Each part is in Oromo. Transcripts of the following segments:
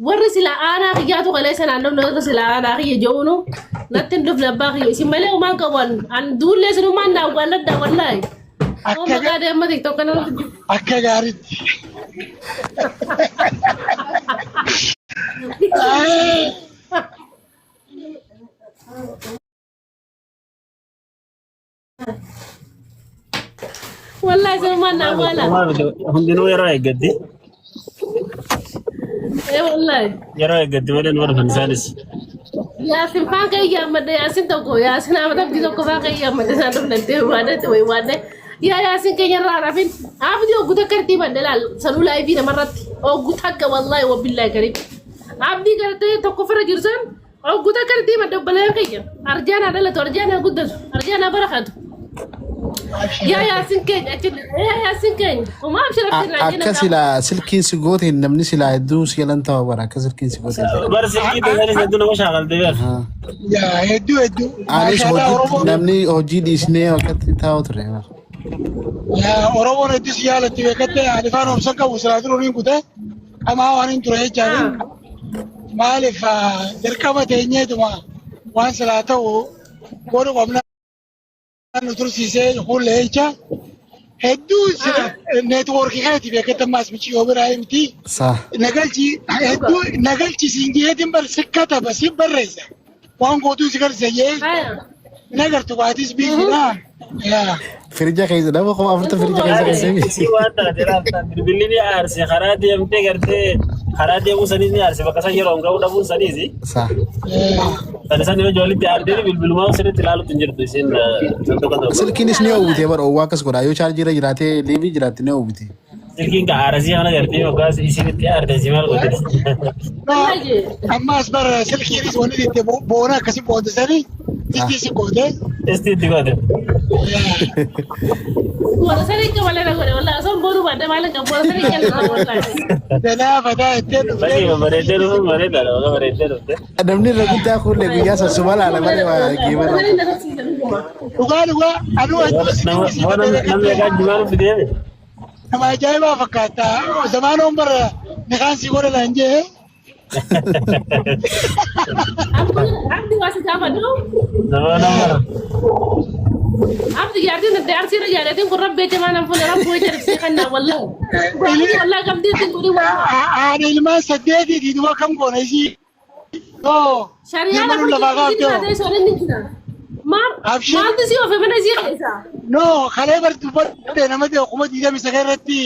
Warri silaa aanaa kiyyaatu kaleessa naannoo warri silaa aanaa kiyya je'uunu natti hin dhufne abbaa kiyya isin malee homaan qabu an an duullee isinummaan na awwaalladha wallaahi. Oh Akka maqaa deemma tiktok kana irratti. akka gaariitti. Wallaahi isinummaan na awwaala. Homaa miti. Hundinuu yeroo eeggatti. Ee wallaahi. Yeroo eeggatti malee nama dhufan isaanis. Yaasin faan kee yaammadhe yaasin tokko yaasin Ahmad Abdii tokko faan kee yaammadhe isaan dhufne itti waadde wayi waadde yaa yaasin keenya irraa rafin abdii oggu takka itti himadhe laal sanuu laayivii namarratti oggu takka wallaahi wabillaahi kariim abdii gartee tokko fira jiru san Oggu takka itti himadhe obboleeyyan kiyya. Arjaan haa dhalatu, arjaan haa guddatu, arjaan haa barakatu. Yaa yaasin keenya achi yaa yaasin keenya. Homaa abshir abshir naan jenna Akka silaa silkiin si gooteen namni silaa hedduu si jalan ta'u bara akka silkiin si gooteen. Bar silkii teessanis hedduu nama shaakaltee beektu. Yaa hedduu hedduu. Anis Maashaallah hojii Oromoon namni hojii dhiisnee akkatti taa'u ture. yaa Oromoon hedduu si jaalatti beekatte alifaan obsa qabu silaa duruu niin kute qamaa waan hin ture jechaani. Maaliif dirqama teenyeetuma waan silaa ta'u godhu qabna nu tursiisee fuullee jecha hedduu neetwoorkii keeti beekatte ammaas miciyoo biraa miti. Saa. Nagalchi hedduu nagalchi siin jeetiin bar si kataba si barreessa waan gootuu si garsiisa jee nagartu baatis biisidha. Yaa. Firija keessa nama kuma afurta firija keessa keessa miti. Isii waan taate laafta bilbilli ni aarse karaa deemtee gartee karaa deemuu saniis ni aarse bakka san yeroo ga'uu dhabuun saniis. Saa. Sana san yoo ijoollitti aartee bilbilumaa sirriitti ilaaluutti hin jirtu isiin sanduuqa tokko. Silkiinis ni oowwite bara oowwaa akkas godha yoo chaarjii irra jiraatee liivii jiraatte ni oowwite. Silkiin ka aarasii kana gartee yookaas isinitti aarte si maal goote. Ammaas bara silkiinis wanni itti boona akkasii boontisanii itti si goote. Isti itti goote. Boona sanii akka malee na godhe wallaahi osoo hin boonuu baadhee maal hin qabu boona sanii akka malee wallaahi. Danaa fataa ittee Baay'ee dhuftee. babbareeddee dhufuun bareedaadha baga bareeddee dhufte. Namni irra guddaa kuullee guyyaa sassuma laala malee waa Boona geemarra. sanii na barsiisa dhuguma. Dhugaa dhugaa anuu hedduu si Nama dinqisiifadhe namni beekatte. egaa jimaan fidee Nama ajaa'ibaa fakkaata. Zamaanoon bara nikaan si godhe naan jee. Abdi waa si gaafadhu. Nama nama. Abdi jaartiin adda arsiirra jaalatiin kun rabbi jecha maan fuula rabbi jecha ribsii kannaa wallaahi. Wallaahi qabdii ittiin godhi wallaahi. Haadha ilmaan saddeetiiti duba kam goona isii. Oo. Shari'aan Ilma afur lafaa isiin kaaftee hoo. taatee soolin ni jira. Maal Abshir. maaltu si ofe mana isii keessa? No, kalee bar dubbadhe nama ta'e 29,000 irratti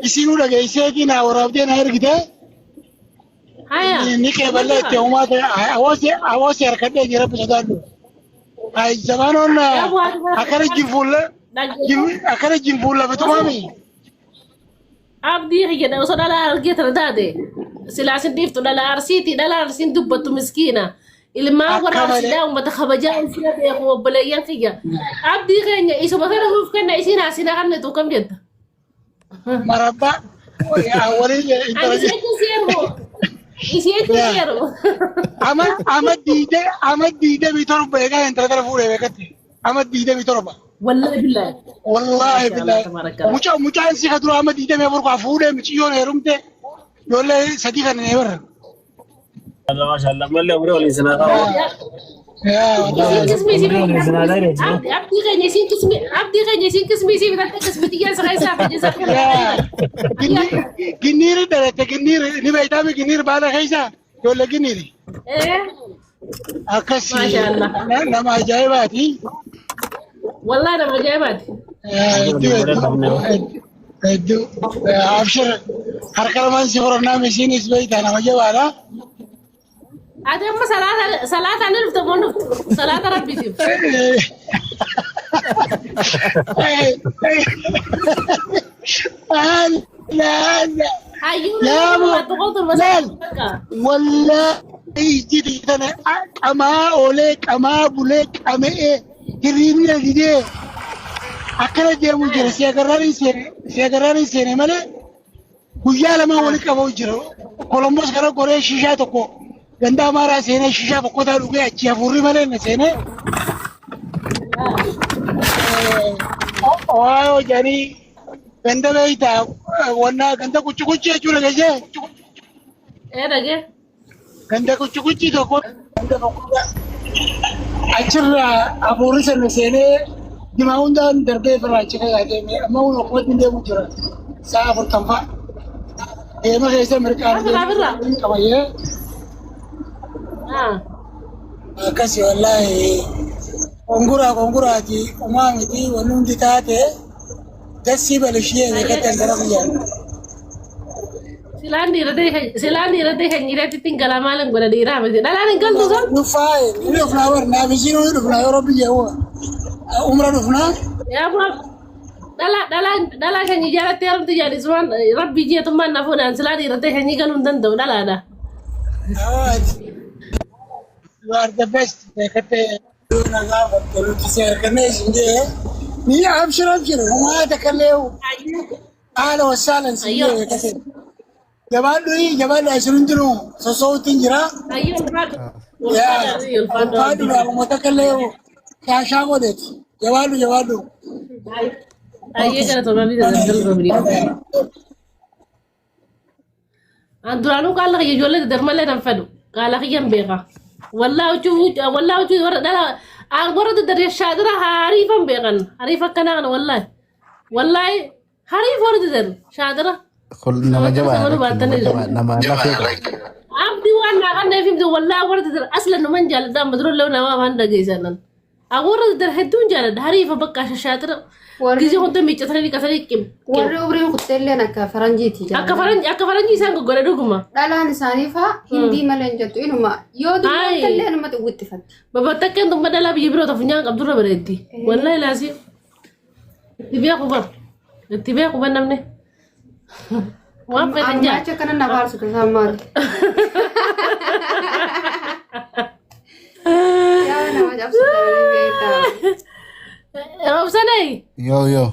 isinuu dhageesseeti naa waraabdee naa ergite. Haya. Ni qeeballee itti uumaa ta'e hawaasi harkadhee jira rabbi sodaadhu. Ay zamaanoon akkana jinfuulla akkana jinfuulla bitumaami. Abdii kiyya osoo dhalaa argee tana taate silaa sin dhiiftu dhala arsiiti dhala arsiin dubbattu miskiina ilmaan warra Akka malee. arsiidhaa uummata kabajaa ulfina beeku obboleeyyan kiyya abdii keenya isuma sana nuuf kenna isiin haasina kennitu kam jetta. Marabbaa waliin Ani intala isii achi si ergu isii achi si ergu. ama ama diide ama 27 eegaa intala tana fuudhee beekatte. Ama 27. Wallahi billahi. Wallaahi Maasha Allah billaahi. tabarakallah. Mucaa mucaan si ka dura ama 24 kaa fuudhee mucayyoon heerumte ijoollee sadii kan hin barra. Maashaallah mallee umurii waliin sinaa qabu. Yaa wallaahi. Isiin kismii isii Umurii waliin sinaa dheeressu. Abdi abdii keenya isiin kismii abdii keenya isiin kismii isii bitatte kismii xiyyaan siree isaa fi isaa Yaa ginniiri dhalatte ginniiri ni beektaami ginniiri baala keessa ijoollee ginniiri. Eh Akkasi Maashaallah. nama ajaa'ibaati. Wallahi nama ajaa'ibaati. Hedduu hedduu hedduu abshir harka lamaan si horannaa misiinis beektaa nama jabaadha. Ati amma salaata salaataan ni dhufta moo hin dhuftu? Salaata rabbiitiif. Hayyuu Yaa nama tokko torba laal. bakka. Wallaahi ijji tana qamaa oolee qamaa bulee qama'ee hirriibni na didee akkana deemu jira si agarraan hin seene si agarraan hin seene malee guyyaa lama wali qabamu jira. Kolombos kana goree shishaa tokko ganda amaaraa seenee shishaa fokkotaa dhugee achi hafuurri malee na seenee. Waayoo jedhanii ganda beektaa wannaa ganda kuchi kuchi jechuudha gashee. Ee dhagee. Ganda kuchi tokko ganda tokko achirraa hafuurri sana seenee jimaa hundaan darbee firraa achi fagaatee amma kun okkumatti hin deemu jira. Sa'a 40 fa'a. Deema keessa mirqaan Afirraa afirraa. qabayyee Ah. akkasi wallaahi konguraa konguraati umaa miti wanni hundi taate dassii balishiyee beekatte gara biyyaan. Silaan dhiira ta'e silaan dhiira ta'e kan dhiiratti ittiin galaa maal hin godha dhiiraa miti. Dhalaan hin galtu sun. Dhufaa ni dhufnaa bar naafisiin ni dhufnaa yeroo biyya umra dhufnaa. Yaa bu'aa dhala dhala dhala sanyii jaalatti heerumti jaalisumaan rabbi jeetummaan na fuudhaan silaa dhiira ta'e sanyii galuu hin danda'u dhalaadha. You are the best. Beekatte na gaafatte nuti si argannee isin jee. Ni abshir abshir homaa takkallee haala wasaalan si jee beekatte. Jabaadhu jabaadhu isin hundinuu sosoowutti hin jira. Ayyoo ulfaadhu. Yaa Ulfaadhu ulfaadhu. ulfaadhu uummata takkallee shaashaa godheeti. Jabaadhu jabaadhu. Ayyee gara tola biyya daldala An duraanuu qaala kiyya ijoollee daddarmallee nan fedhu. Qaala kiyyan beeka. Wallaa huccuu wallaa huccuu warra dhala warra daddaree shaadira hariifan beekan. Hariif akkanaa kana wallaahi. Wallaahi hariif warra daddar shaadira. Kol nama jabaa Nama nama baatanii jabaa nama lafee qaba. Abdi waan naa kan neef himte wallaahi warra daddar asla numan jaaladha amma dura illee nama afaan dhageessanan. Warra daddar hedduun jaaladha hariifa bakka shaadira. Warri Gisee hunda miiccatanii dhiqatanii qim. warri umriin kutteelleen akka faranjiiti Akka faranjii akka faranjii isaan goggodha dhuguma. Dhalaan isaanii faa hindii malee hin jettu inuma yoo dubbattellee inuma xiyyeeffatti. Babattakkeen tumma dhalaa biyya biroo tafunyaan qabdurra bareeddi. Wallahi laasii. Itti beeku bar. Itti beeku bar namni. Waan fedhan jaa. Ammacha akkana na baarsu tasaa maali? Yaa nama cabsu ta'anii beektaa. Roobsanee. Yoo yoo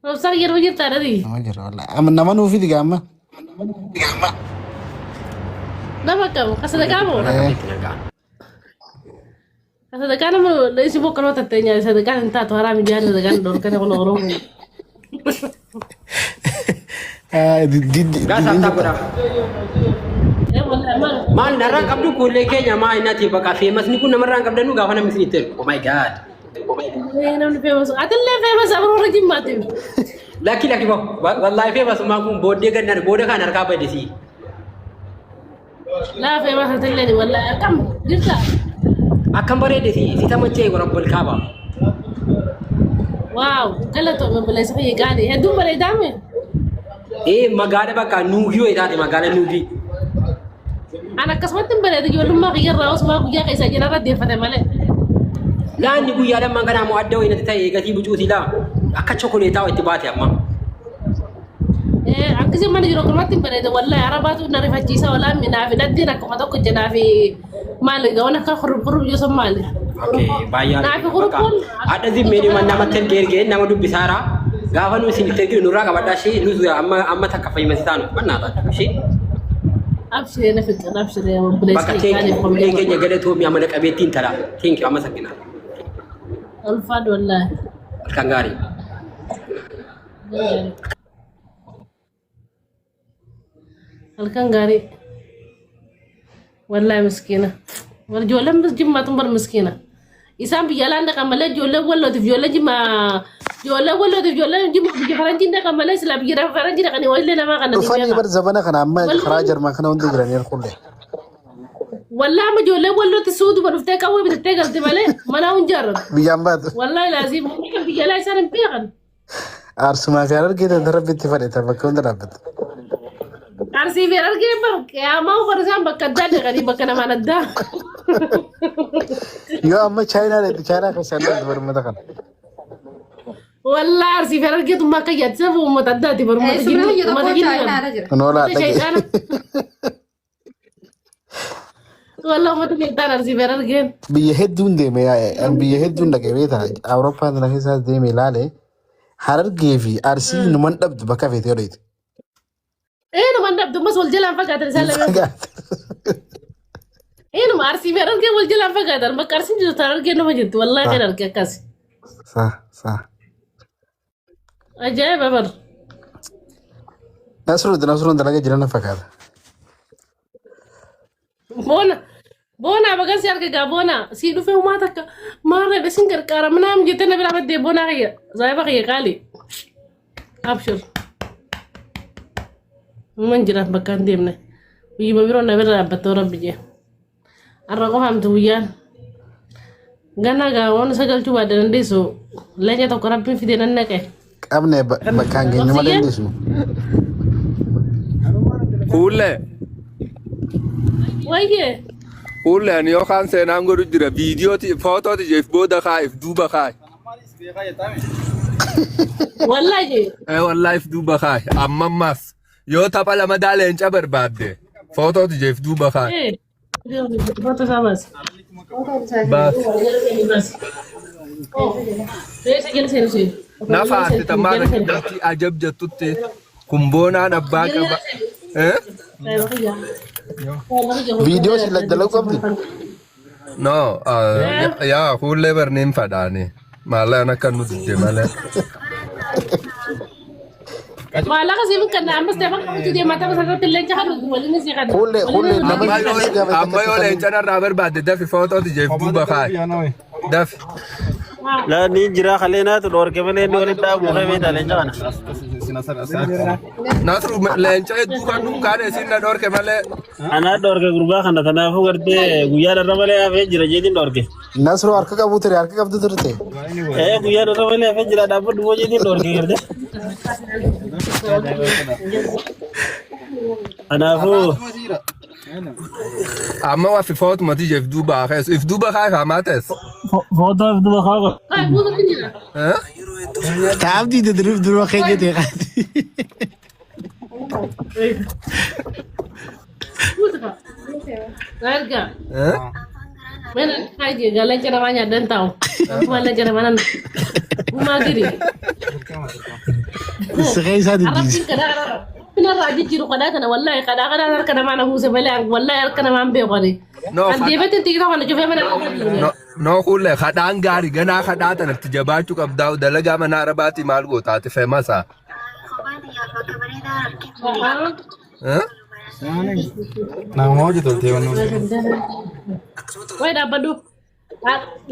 Roobsaan yeroo jirtaa dhati. nama jira wallahi. Amma nama nuu fidi gaamma. Nama qabu. Ka sadaqaa moo? Ka sadaqaa nama isi boqqoloo tattee nyaate sadaqaan hin taatu haraa miidiyaan sadaqaan dhorkane kun Oromoo. Gaa saaftaa godhaa. Eh wallahi maal. Maal narraan qabdu kuullee keenya maa innati bakka feemasni kun namarraan qabdannu gaafa namni isin itti ergu. Oh my God. Namni famous. Atillee famous abroo irra jimmaatiif. Lakki lakki ba wallaahi feemasummaan kun booddee gannaan booda kan harkaa badisi. Laa famous atillee wallahi akkam jirta. Akkam bareede si si tamachee rabbal kaaba. Waaw galatoome obboleessa kiyya gaarii hedduun bareedaame. Ee magaala bakka nuugii wayii taate magaala nuugii. An akkasumatti hin bareeda ijoollummaa kiyya irraa osuma guyyaa keessa jira irra deeffate malee. Laanni guyyaa lammaan kanaa immoo adda wayii natti ta'e gatii bucuutii laa akka chokoleetaa itti baate amma. Ee akkasii mana jiru akkumatti hin bareeda wallahi arabaatu na rifachiisa walaa minaa fi daddiin akkuma tokko jedhaa fi maali gawan akka hurub hurub jechuun maali. Okay, baay'ee Naafi hurubuun Adda zimmeen namatti ergee ergee nama dubbisaara. Gaafa nu isin itti erginu nurraa qabadhaa ishee nus amma amma takka fayyumasi taanu mannaa taatu ishee. Abshiree na fiqir abshiree obboleessa Bakka thank you ulee keenya galatoomi amala qabeettiin tala. Thank you amma sakkina. Ulfaadhu wallahi. Halkan gaarii. Halkan gaarii. Wallahi miskiina. War ijoolleen jimmaatun bar miskiina. Isaan biyya alaan dhaqan malee ijoolleen wallootiif ijoolleen jimmaa ijoolleen wallootiif ijoolleen jimmaa biyya faranjii dhaqan malee silaa biyya faranjii dhaqanii walillee namaa kana ni Dhufanii beeka. bar zabana kana amma karaa jarmaa kana hundi jiranii kullee. Wallahi amma ijoolleen wallootti suutuma dhuftee qawwee bitattee galte malee manaa hin jaarratu. Biyyaan baatu. Wallahi laazim biyya alaa isaan hin beekan. Arsumaa fi harargee tan rabbitti fadhata bakka hunda dhaabbata. Arsii fi harargee bar qiyaamaa bar isaan bakka addaa dhaqanii bakka namaan addaa. Yoo amma chaayinaa dheetti chaayinaa keessaa hin dhabdu barumsa kana. Wallahi arsii fi harargee tummaa akka yaadisa uummata addaati barumsa Eessumni jinnii biyya uummata tokko jinnii. chaayinaadha jira. Noolaa Uummata dhaqee. shayxaana. Wallahi uummata shayxaana arsii fi harargeen. Biyya hedduun deeme biyya hedduun dhaqee beektaa Awurooppaa kana keessa deeme ilaale harargee fi arsii numan dhabdu bakka feete yoo dheete. Ee numan dhabdu ammas wal jalaan fagaatan isaan lameen. Eenuma arsii fi harargee wal jalaan fagaatan bakka arsiin jirtu harargee nama jirti wallahi kan arge akkas. Sa sa. Ajaa'iba bar. Nasruun nasruun dalagaa jiran na fakkaata. Boona. Boona bagan si arga gaa boona. Si dhufee humaa takka maarree isin gargaara minaam jettee na biraa baddee boonaa kiyya. Zaayiba kiyya qaali. Abshir. Man jira bakka hin deemne. Guyyuma biroo na bira dhaabbattoo rabbi jee. Har'a qofaamtu guyyaan. Ganaa gaa waan isa galchuu baadde dandeessu leenca tokko rabbiin fidee nan naqe. Qabne bakkaan geenyu malee hin dhiisnu. Kuullee Wayyee. kuullee ani yookaan seenaan godhu jira viidiyooti footooti jeef booda kaa'i if duuba kaa'i. Wallaahi. Eh wallaahi if duuba kaa'i amma ammaas yoo tapha lamadaa leenca barbaadde footooti jeef duuba kaa'i. Eh. Foto isaa baasi. Baas. Reessa jala seenu seenu. Nafa ati tamaan akkatti ajab jettutti kun boonaan abbaa qaba. Eh? Viidiyoo si dalaguu qabdi. No, yaa kuullee barneen fadhaani. Maallaan akka nu didde malee. Maallaqa siif kan ammas ta'e bakka nuti deemaa tapha sanatti leenca kan nuti waliin si kan. Kuullee kuullee nama Amma yoo si gaafate amma yoo leenca narraa barbaadde dafi footooti jeef duuba kaa'i. Dafi. Laa ni jira kalee naatu dhoorke malee inni walitti dhaabu kee leenca kana. Nasru leenca hedduu kan nuun kaane isin na dhorke malee. Anaa dhoorke gurbaa kana kanaafuu gartee guyyaa dharra malee hafee jira jeetiin dhoorke. Nasruu harka qabu ture harka qabdu turte. Ee guyyaa dharra malee hafee jira dhaabbadhu moo jeetiin dhoorke garte. Kanaafuu Amma wafi footumati jeef duuba keessa. If duuba kaa'i faamaa teessa. footoo if duba kaa Jira. Eh? Taabdii duduruf dura keenya ta'e qaati. Arga. Eh? Mana kaje ga leenca namaa nyaaddan taa'u. Akkuma leenca namaa nan gumaa giri. Siree isaa diddiisa. Arabtiin kadhaa Pinarraa jijjiiru kadhaa kana wallaahi kadhaa kadhaa harka namaa na buuse malee wallaahi harka namaa hin beeku ani. No, An deebiitti tiiktaa kana cufee mana No, no kuullee kadhaan gaarii ganaa kadhaa tanatti jabaachuu qabdaa dalagaa mana arabaatii maal gootaati feemasaa. Eh? Nama hojii toltee waan Wayi dhaabbadhu.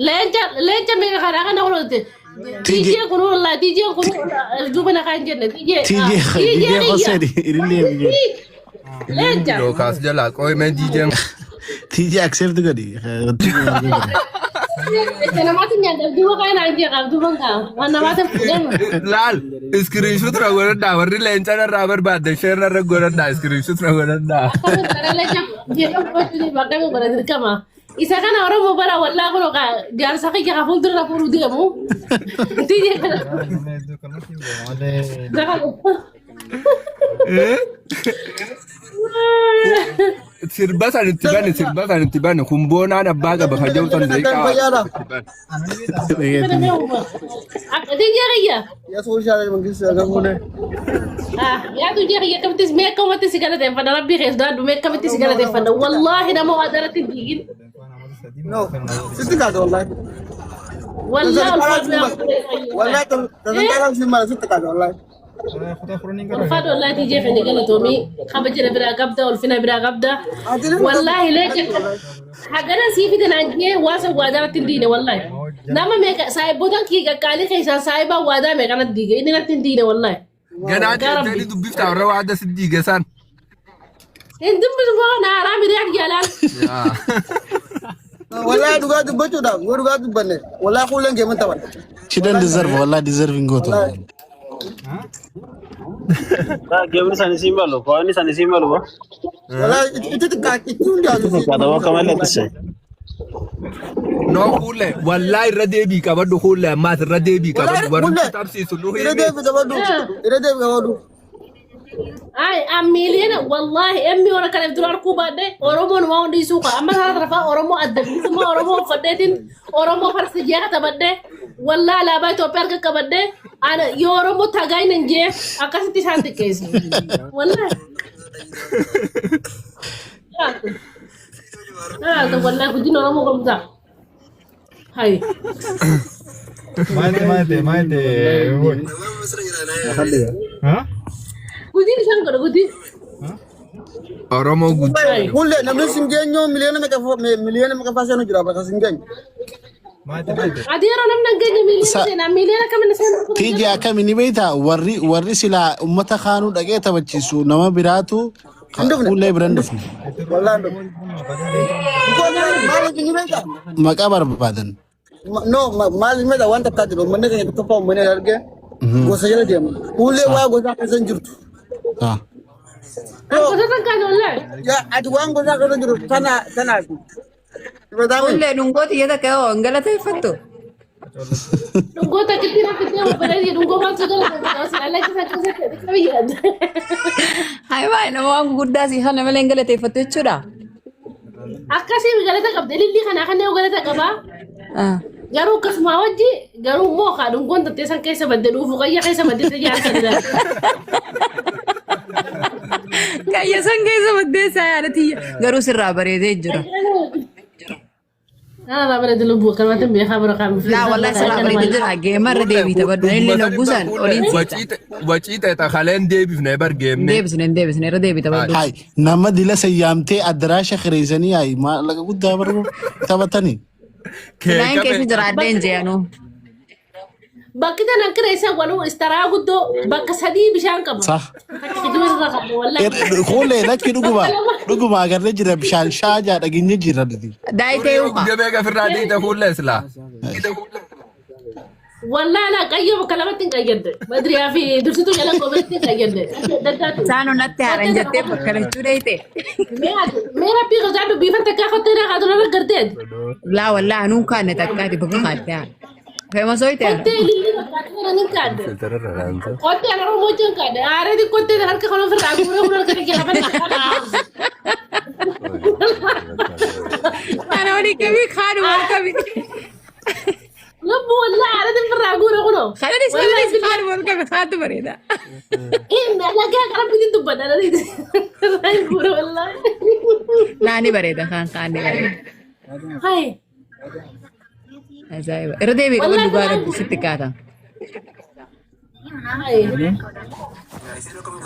Leenca leenca meeqa kadhaa kana godhate. TJ kun wallaahi TJ kun duuba na kaan jenne TJ. TJ DJ Hossein ilillee biyya. Leenca. Yookaas jalaa qooyimee diijeen TJ accept godhi. Leenca namaatti nyaata duuba kaan naan jee qaab duuba kaan waan namaatti fuudhama. Laal iskiriinshot ra godhadhaa warri leenca narraa barbaadde sheer narra godhadhaa iskiriinshot ra godhadhaa. Isa kana Oromoo bara wallaa kun jaarsa kiyya ka fuuldura fuudhuu deemu. TJ kana. Sirba san itti bane sirba san itti bane kun boonaan abbaa qaba ka jedhu san daqiiqaa itti bane. TJ kiyya. Yaa TJ kiyya akkamittis mee akkamatti si galateeffadha rabbii keessa daadhu mee akkamitti si galateeffadha wallaahi nama waa daratti hin diigin. No, sitti kaata wallahi. Wallaahi ulfaadhu. Wallahi tasantaadhaan si mala sitti kaata wallahi. Ulfaadhu wallaahi TJ keenya galatoomii kabaja biraa qabda ulfina biraa qabda. Wallaahi leenca hagana sii fide naan jee waan san waa daratti hin diine wallaahi. Nama meeqa saahiboota kii qaqqaalii keessaa saahibaa waadaa meeqa natti diige inni natti hin diine wallaahi. Ganaa deemtee dubbiftaa warra waada si diige san. Hin dubbisu moo na haaraa miriyaa jaalaan. Wallahi dhugaa dubbachuudhaaf yoo dhugaa dubbanne wallahi kuuleen geeman taphan. She don't deserve wallahi deserving gootu. Geemni san isiin malu koonni san isiin malu. Wallahi itti xiqqaa itti hundaatu. Xiqqaata bakka malee ittise. No kuullee wallaahi irra deebii qabadhu kuullee ammaas irra deebii qabadhu warri Kuullee. tapsiisu nu Irra himi. deebi qabadhu. Irra deebi qabadhu. Ay, miiliyoona wallaahi emmi warra kana dura arguu baadhee Oromoon waan hundi isuu qaba. Amma sana rafaa Oromoo adda bilisummaa Oromoo uffadheetiin Oromoo farsa jee katabadhee wallaahi alaabaa Itoophiyaa harka qabadhee ana yoo Oromoo tagaayin hin jee akkasitti isaan xiqqeesse. Wallaahi. Wallaahi guddina Oromoo qabda. Hai. Maite maite maite. Ha? Guddin isaan godha guddin. Oromoo guddoo. Kulle namni sin geenyoo miliyoona meeqa miliyoona meeqa faa seenu jira bakka sin geenye. Ati yeroo namni hin geenye miiliyoona seenaa miiliyoona akkamiin seenaa? TJ akkami ni beektaa warri warri silaa uummata kaanuu dhaqee taphachiisu nama biraatu Hin dhufne. fuullee bira hin dhufne. Wallahi hin dhufne. Because maaliif ni beektaa? Maqaa barbaadan. No, maaliif beektaa waan takkaa jiru uummanni keenya tokkoffaa uummanni argee gosa jala deema. Kuullee waa gosaa keessa hin jirtu. Ah. Gosa tan kaane wallahi. Yaa ati waan gosaa keessa jiru tana tanaati. Bataami. Ullee dhungoo xiyya takka yoo hin galateeffattu. Dhungoo takkitti rakkitee obboleessi dhungoo waan si galata alacha keessatti qabiyyaadha. Hayi baay'ee nama waan gurguddaa si kana malee hin galateeffattu jechuudha. Akkasii galata qabdi. Ilillii kanaa kan galata qabaa. Ah. Garuu akkasuma wajji garuu immoo kaa dhungoon tattee san keessa badde dhuufu qayya keessa badde jaarsa dha. Qayya san keessa baddee isaa yaada tiyya. Garuu sirraa bareedee jira. Ana bareede lubbuu akkanumatti beekaa bira kan. Laa wallahi sirraa bareedee jira. Geemarra deebiita baddu. Illee noggusan oliin siita. Wacii ta'e takaleen deebifne bar Hin geemne. deebisne hin deebisne irra deebiita baddu. Hai nama dila sayyaamtee addaraasha kireessanii hai maallaqa guddaa barbu taphatanii. Silaayin keessa jira addeen jeeyanuu. Bakki tana kireessa waluu istaraa guddoo bakka sadii bishaan qaba. Sah. Gidduu irra qaba wallahi. Kuulee lakki dhuguma dhuguma agarree jira bishaan shaajaa dhageenye jira nuti. Daayitee uuma. Gabee gafirraa dhiita fuullee silaa. Wallahi laa qayyoo bakka lamatti hin qayyadde. Badriyaa fi dursituu jala qobeetti hin qayyadde. Saanoo natti haaran jettee bakka lachuu dheeyte. Mee rabbii gosaa dubbiifan takkaa kottee naa kaatu nama garteet. Laa wallahi anuun kaanne takkaati bakka kaatte haa. Feemasoo itee Kottee ilillii fakkaatu kana nin kaadde. Kottee ana Oromoo wajjin kaadde. Aareeti kottee tan harka kan ofirraa guuree kun harka kiyya lafa Ana walii qabii kaanu wal qabii. Lubbuu wallahi aareeti ofirraa guure kunoo. Kanas kanas kaanu wal qabii kaatu bareeda. Inni alagaa gara bitiin dubbadha. Irraa guure wallahi. Laa ni bareeda kaan kaan ni bareeda. Hai. Ajaa'iba. Irra deebi'i qabadhu Wallahi dhugaa rabbi sitti kaata.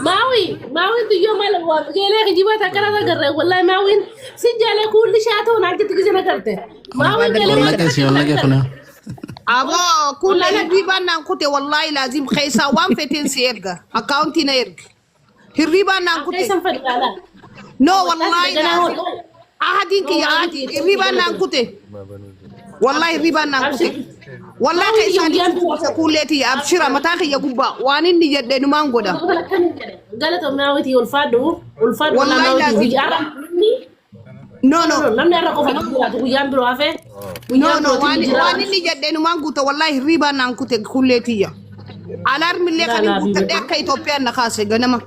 Maawi, maawin tuyyoo maal waa geelee kijibaa takkana agarre wallahi maawin si jaalee kuulli shaatoo naan jetti gise nagarte. Maawin geelee maal Wallagga si wallagga kuna. Aboo kun hirriibaan naan kute wallaahi laazim keessaa waan feteen si erga akkaawuntii na erga hirriibaan naan kute Keessan fadhiidha. no wallaahi laazim ahadiin kiyya ahadii hirriibaan naan kute wallaahi hirriibaan naan kute wallaahi keessaan kute kuullee tiyya abshira mataa kiyya gubbaa waan inni jedhe numaan godha Galata maawiti ulfaadhu ulfaadhu Wallahi maawiti laazim. guyyaa no no namni har'a qofa jiraatu guyyaan biroo hafe. No, no, waan waan inni jedhe numaan guuta wallahi hirriibaan naan kute kuullee tiyya. Alaarmillee kan hin guuttadhe akka Itoophiyaan na kaase ganama.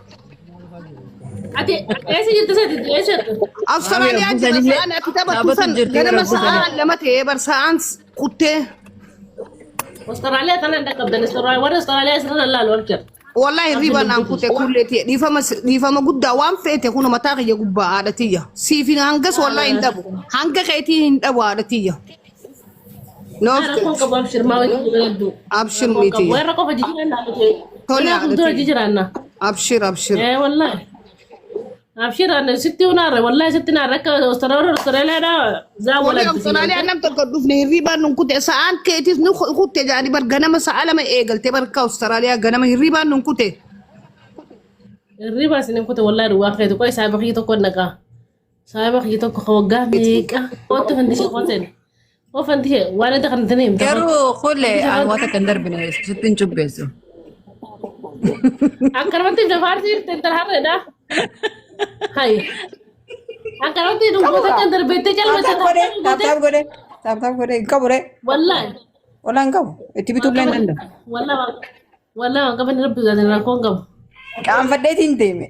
Ati eessa jirti sati eessa jirti? Awustiraaliyaa jira sa'aan ati taphattu san ganama sa'aan 2 ta'ee bar sa'aan kuttee. Austraaliyaa tana hin dhaqqabdan warra Austraaliyaa asirra laalu abjir. Wallahi hirriibaan naan kute kuullee tiyya dhiifama dhiifama guddaa waan feete kun mataa kiyya gubbaa haadha tiyya. Siif hangas wallahi hin dhabu hanga keetii hin dhabu haadha tiyya. Noof Rakkoon qabu abshir maa wajjin galaddu. abshir miti. Warra qofa jijjiirannaa miti. Tole Kanaaf haadha dura tiyya. jijjiirannaa. Abshir abshir. Eh wallahi. Abshir ana sitti unaarre wallahi sitti naarre akka Austraaliyaa Austraaliyaadhaa zaa Warri waladdu. Awustiraaliyaa nam tokko dhufne hirriibaan nun kute sa'aan keetis nu kutte jedhanii bar ganama sa'a 2 eegalte barka Awustiraaliyaa ganama hirriibaan nun kute. Hirriba isin kute wallahi duwwaa keetu qoy saahiba kiyya tokko naqaa. Saahiba kiyya tokko ka waggaa meeqa kootti fandishee kooteen. Oo fandishee waan adda kan tani himta. Garuu kulle aan waan takka hin darbine sitti hin cubbeessu. Akkanumatti dafaarsi jirti intala harreedha. Hai. Akkanumatti dhungoota kan darbeettee calma Taap godhe taap godhe taap godhe hin qabu re. Wallahi. Wallahi hin qabu itti bituullee hin danda'u. Wallahi wallahi waan qaban rabbi gaazexaa rakkoon qabu. Qaanfadheetiin deeme.